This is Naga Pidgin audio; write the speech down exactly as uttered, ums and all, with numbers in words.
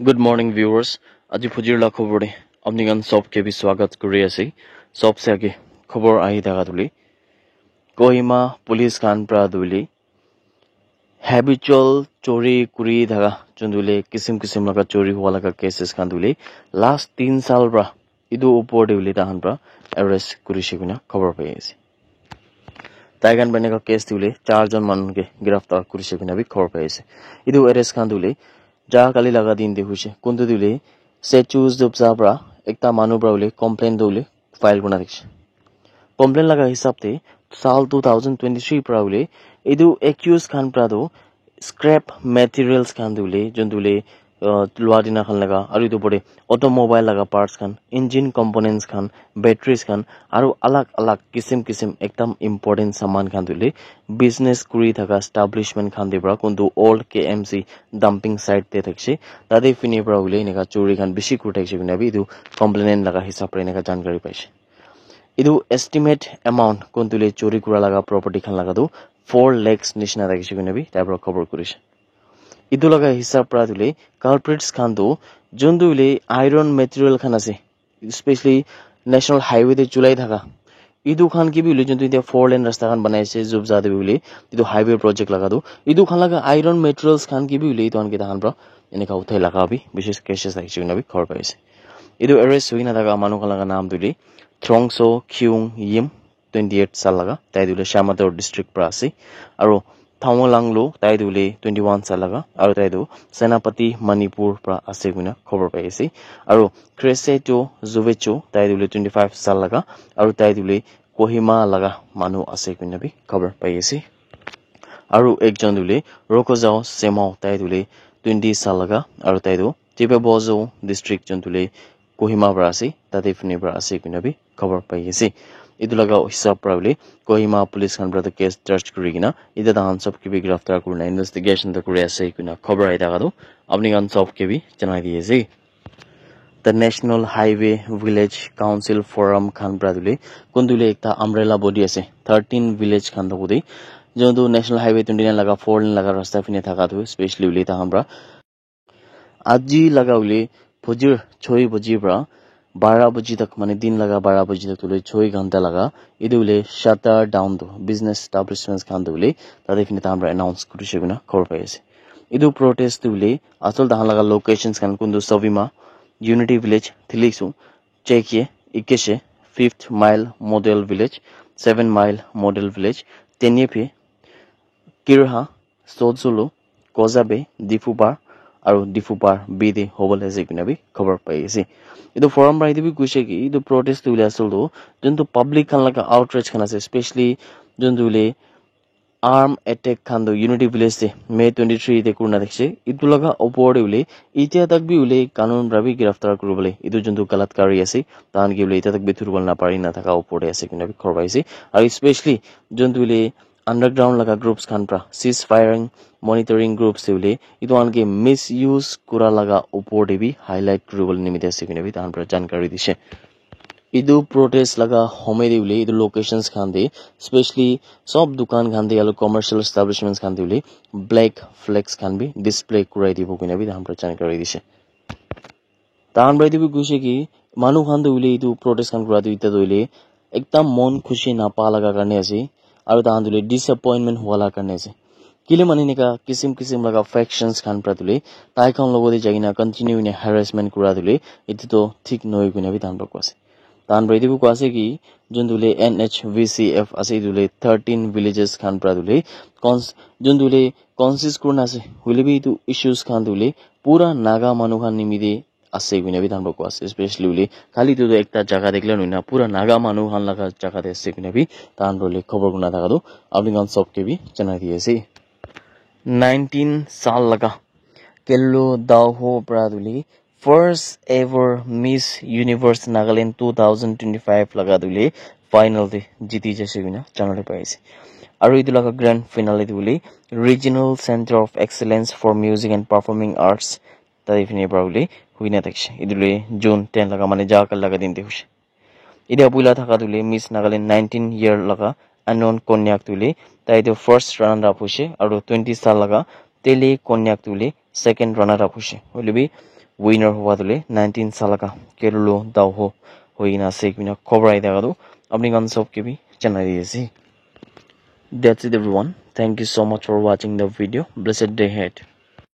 Good morning, viewers. Aji phujir la khobor de apni khan sob ke bi swagat kuri ase. Sob se age khobor ahi thaka duli Kohima police khan pra duli habitual chori kuri thaka, jun duli kisim kisim laga chori hua laga cases khan duli last tin sal pra etu upor de uli tahan pra arrest kurishe koina khobor pai ase. Tai khan pra eneka case de uli char jon manu ke giraftar kurishe koina bi khobor pai ase. Etu arrest khan de uli ja kali laga din de hoishe, kuntu de uli Sechu Zubza pra ekta manu pra uli complaint de uli file kurina dikhi. Complaint laga hisab te sal two thousand twenty-three pra uli etu accused khan pra tu scrap materials khan tu uli jun tu uli uh, lua dina khan laga aru etu pore automobile laga parts khan, engine components khan, batteries khan aru alag alag kisim kisim ekdam important saman khan tu uli business kuri thaka establishment khan de pra kuntu old K M C dumping site te thakishe, tate fini pra uli eneka chori khan bishi kuri thakishe koina bi etu complainant laga hisab pra eneka jankari paishe. Etu estimate amount kuntu le chori kura laga property khan laga tu four lakhs nishina thakishe koina bi tai pra khobor kurishe. Etu laga hisab pra tu le culprits khan tu jun tu le iron material khan ase, especially national highway te chulai thaka etu khan ke bi uli jun tu etia four lane rasta khan banai ase Zubza de bi uli etu highway project laga tu etu khan laga iron materials khan ke bi uli etu khan ke tahan pra eneka uthai laga bi bishi cases thakishe koina bi khobor pai ase. Etu arrest hoina thaka manu khan laga naam tu uli Throngso Kyung Yim, twenty eight sal laga, tai tu le Shamator district pra ase, aru Thawalanglo tai tu le twenty one sal laga, aru tai tu Senapati Manipur pra ase koina khobor pai ase, aru Kreseto Zuvecho tai tu le twenty five sal laga, aru tai tu le Kohima laga manu ase koina bi khobor pai ase. Aru ekjon tu le Rokozao Semao tai tu le twenty sal laga, aru tai tu Chepebozo district jun tu le Kohima pra ase, tate fini pra ase koina bi khobor pai ase. Etu laga hisab pra uli Kohima police khan pra tu case charge kuri kena etia tahan sob ke bi giraftar kurina investigation tu kuri ase koina khobor ahi thaka tu apni khan sob ke bi janai di ase. The National Highway Village Council Forum khan pra tu le kuntu le ekta umbrella body ase thirteen village khan tu kute jun tu National Highway twenty nine laga four lane laga rasta fini thaka tu specially uli tahan pra aji laga uli phujir choi baji pra bara baji tak mane din laga bara baji tak tu le choi ghanta laga etu uli shutter down tu business establishments khan tu uli tate fini tahan pra announce kurishe koina khobor pai ase. Etu protest tu uli asol tahan laga locations khan kuntu Savima, Unity Village, Thiliksu, Chekie, Ikeshe, Fifth Mile Model Village, Seven Mile Model Village, Tenyepe, Kirha, Sotsulu, Kozabe, Difupar, aru Difupar B de hobole ase koina bi khobor pai ase. Etu forum pra etu bi koishe ki etu protest tu hoile asol tu juntu public khan laga outrage khan ase, especially juntu hoile arm attack khan tu Unity Village de May twenty three de kurina thakishe. Etu laga opor de hoile etia tak bi hoile kanun pra bi giraftar kuribole etu juntu galat kari ase tahan ke hoile etia tak bi thuribole napari na thaka opor de ase koina bi khobor pai ase. Aru especially juntu hoile underground laga groups khan pra cease firing monitoring groups te hoile etu khan ke misuse kura laga opor te bi highlight kuribole nimite ase koina bi tahan pra jankari dishe. Etu protest laga homoi te hoile etu locations khan te, especially sob dukan khan te aru commercial establishments khan te hoile black flags khan bi display kurai dibo koina bi tahan pra jankari dishe. Tahan pra etu bi koishe ki manu khan tu hoile etu protest khan kura tu eta tu hoile ekdam mon khushi napa laga karne ase, aru tahan tu hoile disappointment hua laga karne ase. Kile mane eneka kisim kisim laga factions khan pra tu hoile tai khan logot te jai kena continue hoina harassment kura tu hoile etu tu thik nohoi koina bi tahan pra koi ase. Tahan pra etu bi koi ase ki juntu hoile N H V C F ase etu hoile thirteen villages khan pra tu hoile cons juntu hoile consist kurina ase, hoile bi etu issues khan tu hoile pura Naga manu khan nimite ase koina bi tahan pra koi ase, especially hoile khali etu tu ekta jaga te kile nohoi na pura Naga manu khan laga jaga te ase koina bi tahan pra hoile khobor kurina thaka tu apni khan sob ke bi janai di ase. Nineteen sal laga Kelo Daoho pra tu hoile first ever Miss Universe Nagaland two thousand twenty five laga tu hoile final te jiti jaise koina janabole pai ase. Aru etu laga grand finale tu hoile Regional Center of Excellence for Music and Performing Arts tate fini pra hoile hoina thakishe. Etu hoile June ten laga mane ja kali laga din te hoishe. Etia puila thaka tu hoile Miss Nagaland nineteen year laga Anon Konyak tu hoile tai tu first runner up hoishe aru twenty sal laga Tele Konyak tu hoile second runner up hoishe. Hoile bi winner hua tu le nineteen sa laga kelulu dao ho hoi kena ase koina khobor ahi thaka tu apni khan sob ke bi janai di ase. That's it everyone. Thank you so much for watching the video. Blessed day ahead.